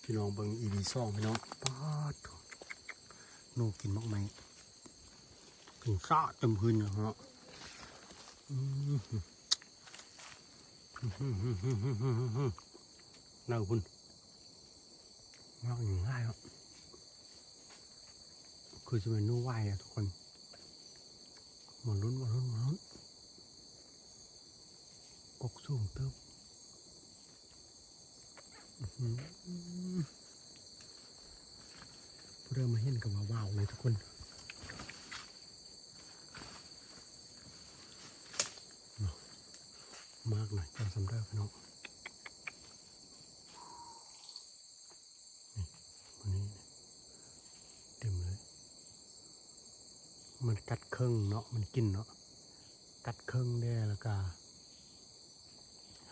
ພີ່ນ້ອງເບິ່ງ ອີ ພີ ສອງ ພີ່ນ້ອງ ປາດໂທ້ ໜູກິນໝາກໄມ້ ກິນຊາເຕັມພື້ນເນາະ ອືມ ເນົ່າພຸ້ນ ໝາກນີ້ງ່າຍເນາະ ຄືຊິແມ່ນໜູຫວາຍອະທຸກຄົນ ມາລຸ້ນ ມາລຸ້ນ ມາລຸ້ນ ກົກສູງເຕີບ ອື ຜູ້ໃດມາເຫັນກໍວ່າວ້າວເລີຍທຸກຄົນ ໝາກນະ ຈັ່ງຊັ້ນເດີພີ່ນ້ອງ ນີ້ ເຕັມເລີຍ ມັນກັດເຄິ່ງເນາະ ມັນກິນເນາະ ກັດເຄິ່ງແດ່ ແລ້ວກະ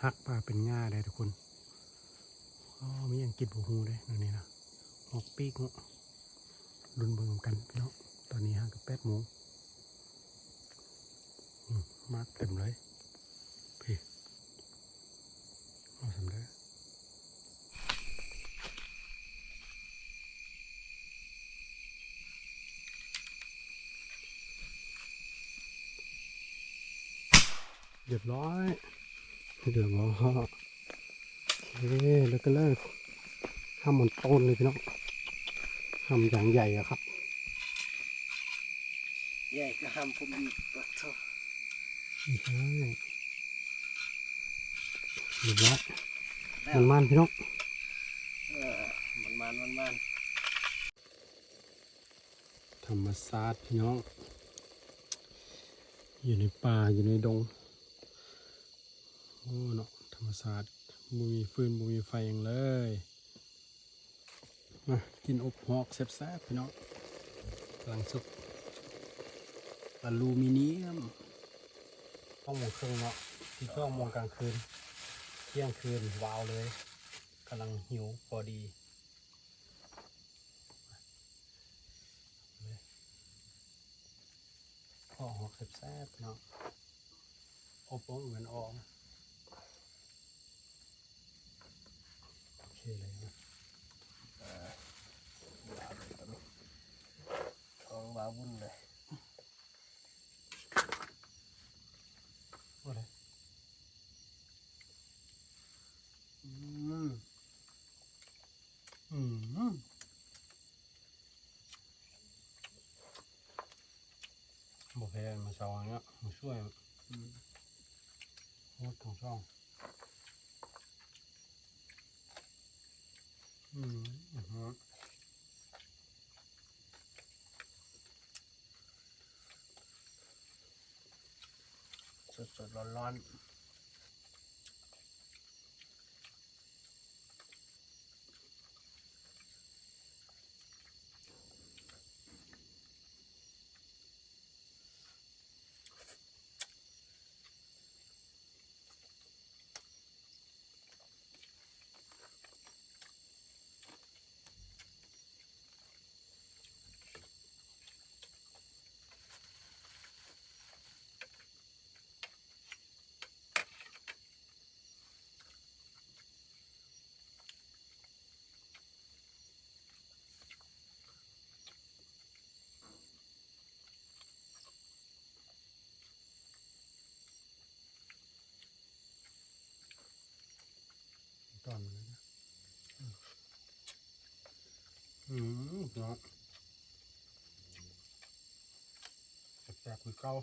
ຫັກມາເປັນງ່າໄດ້ທຸກຄົນ ອໍ ມີຫຍັງກິນບໍ່ຮູ້ເດ້ແນວນີ້ນະ ໝອກປີກເນາະ ລຸ້ນເບິ່ງນຳກັນພີ່ນ້ອງ ຕອນນີ້ຫາກະແປດໂມງ ອືມ ໝາກເຕັມເລີຍ ພີ້ ເອົາຊັ້ນເດີ ຮຽບຮ້ອຍ ຮຽບຮ້ອຍ ເອີ ເລີກກັນເລີຍ ຫຳມັນໂຕນເລີຍພີ່ນ້ອງ ຫຳຢ່າງໃຫຍ່ອະຄັບ ໃຫຍ່ກວ່າຫຳຜົມອີກ ປະໂທ້ ຮຽບຮ້ອຍ ແລ້ວ ມັນມານພີ່ນ້ອງ ເອີ ມັນມານ ມັນມານ ທຳມະຊາດພີ່ນ້ອງ ຢູ່ໃນປ່າ ຢູ່ໃນດົງ ໂອ້ເນາະ ທຳມະຊາດ ບໍ່ມີຟືນ ບໍ່ມີໄຟຫຍັງເລີຍ ມາກິນອົບຮອກແຊບໆ ພີ່ນ້ອງ ກຳລັງສຸກ ອາລູມີນຽມ ສອງໂມງເຄິ່ງເນາະ ສິບສອງໂມງກາງຄືນ ທ່ຽງຄືນ ວ້າວເລີຍ ກຳລັງຫິວພໍດີ. ເອົາຮອກແຊບໆ ເນາະ ອົບ ບໍ່ແມ່ນອອມ ໂອເຄເລີຍນະ ເອີ ວ້າວເລີຍຕອນນີ້ ທ້ອງວ້າວວຸ້ນເລີຍ. ໂອ້ຍ ອືມ ອືມ ບໍ່ແພ້ມື້ເຊົ້າເນາະ ມື້ຊ່ວຍ ອືມ ໂອ້ ທັງສອງ ອືມ ອືຮຶ. ສົດໆ ຮ້ອນໆ. ຕອນມັນນະ ອືມ ເນາະ ແຊບໆ ຄືເກົ່າ.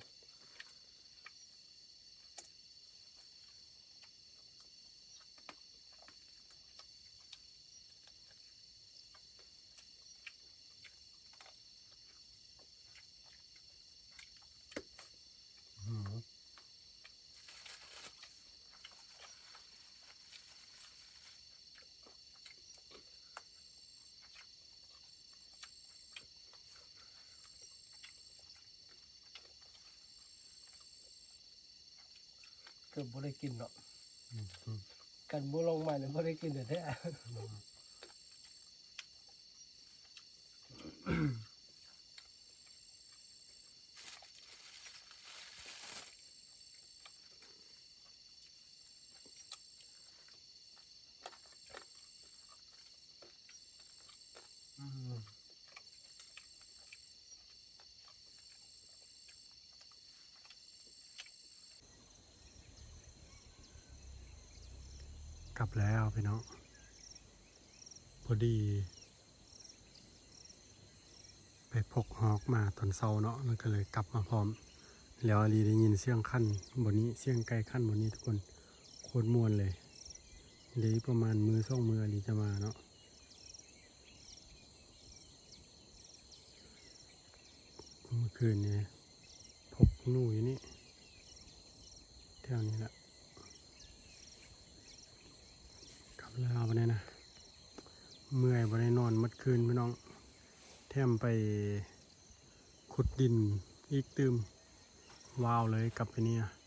ເກືອບບໍ່ໄດ້ກິນເນາະ ອືມ ຄັນບໍ່ລອງໃໝ່ນີ້ບໍ່ໄດ້ກິນແທ້ໆ ອືມ. ເ ກັບແລ້ວພີ່ນ້ອງ ພໍດີໄປພົກຮອກມາຕອນເຊົ້າເນາະ ມັນກໍເລີຍກັບມາພ້ອມ ແລ້ວອາລີໄດ້ຍິນສຽງຂັນບ່ອນນີ້ ສຽງໄກ່ຂັນບ່ອນນີ້ທຸກຄົນ ໂຄດມ່ວນເລີຍ. ເດ ອີກປະມານມື້ສອງມື້ອາລີຈະມາເນາະ. ເມື່ອຄືນນີ້ພົກໜູຢູ່ນີ້ ແຖວນີ້ແຫຼະ. ກັບແລ້ວບັດນີ້ນະ ເມື່ອຍ ບໍ່ໄດ້ນອນໝົດຄືນພີ່ນ້ອງ ແຖມໄປຂຸດດິນອີກຕື່ມ ວ້າວເລີຍກັບໄປນີ້ນະ.